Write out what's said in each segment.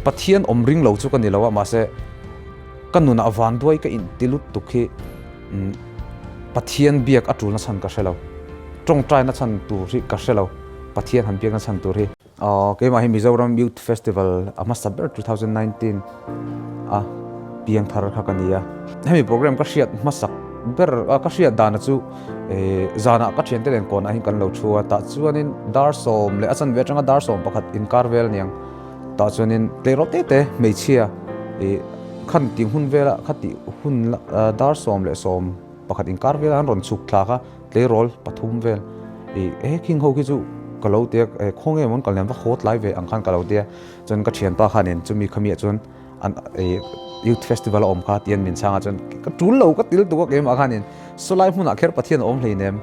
Pathian awm ring lo chu ka ni lo a, mahse ka nunah vanduai ka inti lutuk hi Pathian biak a tulna chhan ka hre lo. Tawngtaina chhan tur hi ka hre lo, Pathian han biakna chhan tur hi. Keimah hi Mizoram Youth Festival a hmasa ber 2019 a piang thar kha ka ni a. Hemi program ka hriat hmasak ber ka hriat dana chu zanah ka thiante nen kawnah hian kan lo thu a, tah chuanin dar sawm leh a chanve atanga dar sawm pakhat inkar vel aniang tah chuanin tleirawl te te hmeichhia ih khan tih hun vela kha tih hun dar sawm leh sawm pakhat inkar vela an rawn chhuk thlak a. Tleirawl pathum vel ih he khing ho khi chu ka lo tia eh khaw nge maw an kal nen va haw tlai ve ang khan ka lo tia chuan ka thianpa khan in chumi khami ah chuan an ih youth festival a awm kha tian min chhang ah chuan ka tul lo ka til tuk a keimah khan in sawlai hmunah kher Pathian a awm hleinem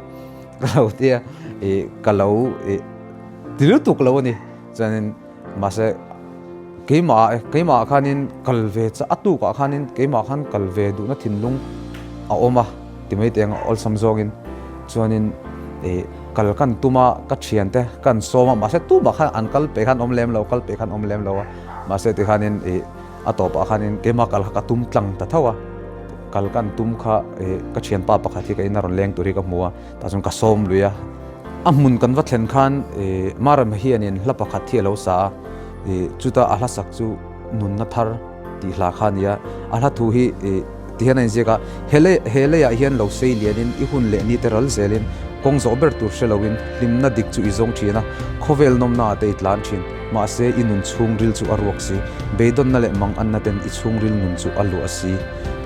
ka lo tia ih ka lo ih ti lutuk lo a ni chuanin mahse keimah keimah ah khanin kal ve chah a tukah khanin keimah khan kal ve duhna thinlung a awm a ti mai teh ang awlsam zawngin chuanin ih kal kan tum a ka thiante kan sawm a mahse tumah khan an kal peh khan awm lem lo kal peh khan awm lem lo a mahse tikhanin ih a tawpah khanin keimah kal kha ka tum tlang ta tho a kal kan tum kha ih ka thianpa pakhat hi ka in a rawn leng tur hi ka hmu a. Tah chuan ka sawm lui a, a hmun kan va thlen khan Marem hianin hla pakhat hi a lo sa a, chuta a hla sak chu Nunna Thar tih hla kha a ni a, a hla thu hi ti hian a inziak a, He lei he leiah hian lo sei lianin i hun leh ni te ral zelin kawng zawh ber tur hre loin hlimna dik chu i zawng thin a, khawvel nawmnaah te i tlan thin, mahse i nun chhungril chu a ruak si, beidawnna leh manganna ten i chhungril nun chu a luah si.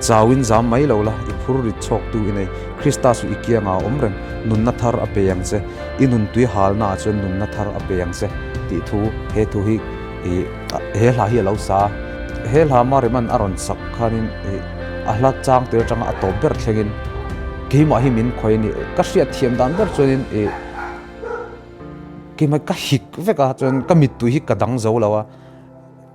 Chauin zam mai lo la, i phur rit chhawktu i nei. Krista chu i kiangah a awm reng, nunna thar a pe ang che. I nuntui halnaah chuan nunna thar a pe ang che tih thu he thu hi ih he hla hi a lo sa a. He hla Mariman a rawn sak khanin ih a hla chang tir atanga a tawp ber thlengin keimah hi min khawi a ni. Ka hriat thiam dan ber chuanin ih keimah ka hik vek a, chuan ka mittui hi ka dang zo lo a.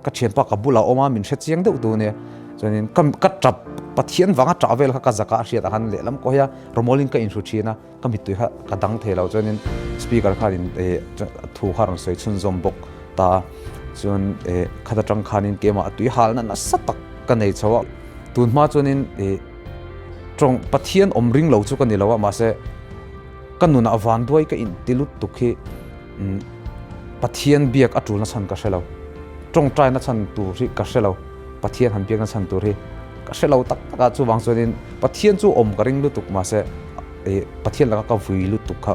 Ka thianpa ka bulah awm a, min hre chiang deuh tu nia. Chuanin ka ka tap Pathian vanga tah vel kha ka zaka a hriat ah khan lehlam kaw hei a, rawmawlin ka inhru thin a, ka mittui kha ka dang thei lo. Chuanin speaker khanin eh thu kha a rawn sawi chhunzawm bawk ta a. Chuan eh khat atang khanin keimah a tui halna nasa tak ka nei chho a. Tun hma chuanin eh tawng Pathian awm ring lo chu ka ni lo a, mahse ka nunah vanduai ka inti lutuk hi Pathian biak a tulna chhan ka hre lo. Tawngtaina chhan tur hi ka hre lo. Pathian han biakna chhan tur hi ka hre lo tak tak a, chuvang chuanin Pathian chu awm ka ring lutuk mahse Pathian laka ka vui lutuk kha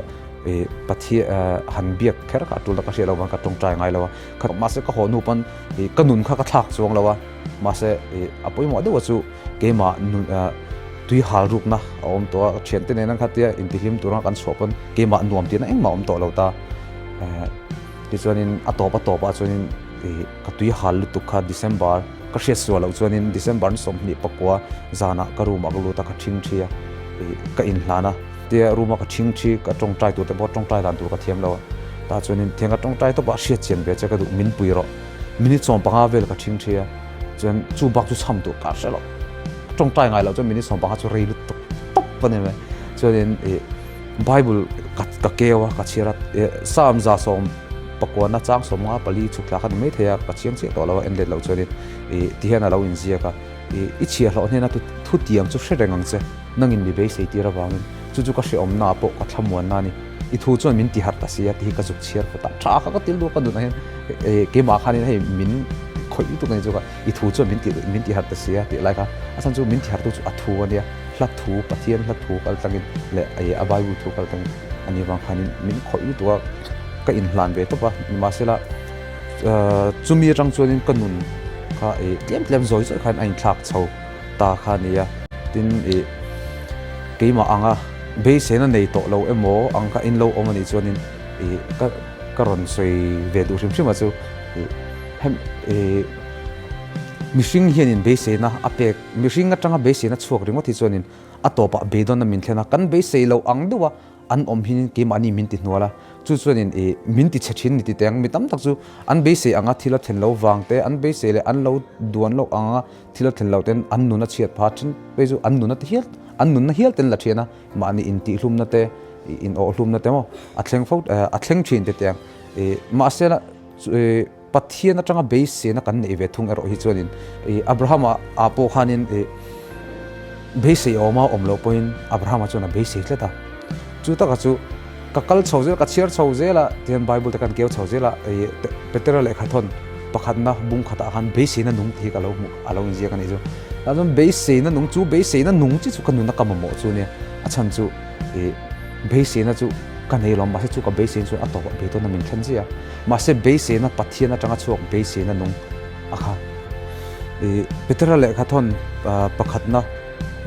Pathian han biak kher kha a tulna ka hriat loh vang ka tawngtai ngai lo a. Mahse ka haw hnu pawn ka nun kha ka thlak chuang lo a, mahse a pawimawh deuh a chu Keimah nun tui hal rukna a awm tawh a, thiante nen ang kha tia intihlim tur anga kan chhuah pawn keimah nuam tihna engmah a awm tawh lo ta. Tichuanin a tawp a tawpah chuanin ka tui hal lutuk kha December ka hriat sual loh chuanin December ni 24 zanah ka room ah ka lut a, ka thing thi a, ka inhlan a. Tia room a ka thing thi ka tawngtai tur te pawh tawngtai dan tur ka thiam lo a, tah chuanin thiang ka tawngtai tawp a hriat chian ve che ka duh min pui rawh. Minute 15 vel ka thing thi a. Chuan chu bak chu chham tur ka hre lo. Tawngtai ngai lo chuan minute 15 chu rei lutuk tawp a ni mai. Chuanin ih Bible ka ka keu a ka chhiar a Psalm 119 chang 54 chhuk thla kha ni mai thei a ka chiang chiah tawh lo a en let loh chuanin ih ti hian a lo inziak a ih i chhiahhlawh hnena thu tiang chu hre reng ang che nangin mi beisei tir avangin chu chu ka hreawmna ah pawh ka thlamuanna a ni. I thu chuan min ti harh ta si a ti hi ka zuk chhiar phawt a, tha kha ka til duh a ka nunah hian keimah khanin hei min khawih lutuk a ni chu ka i thu chuan min ti min ti harh ta si a tih lai kha a chhan chu min ti harh tu chu a thu a nia hla thu Pathian hla thu kal tlangin leh a Bible thu kal tlangin a ni vang khanin min khawih lutuk a ka inhlan ve tawp a nimahsela chumi atang chuanin ka nun kha tlem tlem zawi zawi khan a inthlak chho ta kha a ni a tin ih keimah anga beiseina nei tawh lo emaw ang kha in lo awm a nih chuanin ih ka ka rawn sawi ve duh hrim hrim a chu ih hem ih mihring hianin beiseina a pek mihring atanga beiseina chhuak ringawt hi chuanin a tawpah beidawnna min thlen a kan beisei loh ang deuh a an awm hin keimahni min ti hnual a chu chuanin ih min ti chhe thin ni ti teh ang mi tam tak chu an beisei anga thil a thlen lo vang te an beisei leh an lo duan loh anga Thil a thlen loh ten an nun a chhiat phah thin phei chu an nun a ti hial an nunna hial ten la thian a, mahni intihhlumna te in awhhlumna te maw a thleng fo a thleng thin te tiang mahse la Pathian atanga beiseina kan neih ve thung erawh hi chuanin ih Abrahama ah pawh khanin ih beisei awma awm loh pawhin Abrahama chuan a beisei tlat a. Chu taka chu ka kal chho zel, ka chhiar chho zel a, tihian Bible te kan keu chho zel a, ih Petera lehkha thawn pakhatna bung khatah khan beiseina nung tih hi ka lo hmuh a lo inziak a nih chu. Tah chuan beiseina nung chu beiseina nung chi chu ka nuna ka mamawh chu nia, a chhan chu ih beiseina chu ka nei lo mahse chu ka beiseina chuan a tawpah beidawn a min thlen zia a, mahse beiseina Pathian atanga chhuak beiseina nung a kha. Ih Petera lehkha thawn pakhatna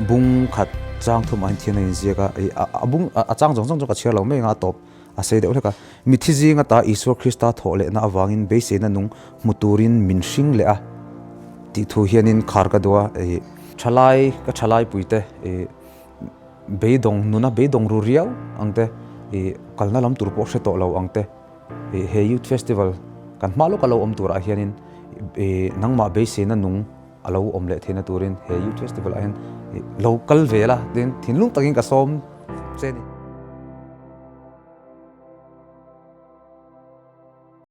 bung khat chang thum ah hian thian a inziak a, ih a bung a chang zawng zawng chu ka chhiar lo mai ang a a tawp a sei deuh hlek a. Mithi zing ata Isua Krista thawh lehna avangin beiseina nung hmu turin min hring leh a tih thu hianin khar ka duh a, ih thalai ka thalai puite ih beidawng nuna beidawng ru riau ang te ih kalna lam tur pawh hre tawh lo ang te ih he youth festival kan hma lawka lo awm turah hianin ih nangmah beiseina nung a lo awm leh theihna turin he youth festival ah hian ih lo kal ve la tin thinlung takin ka sawm che a ni.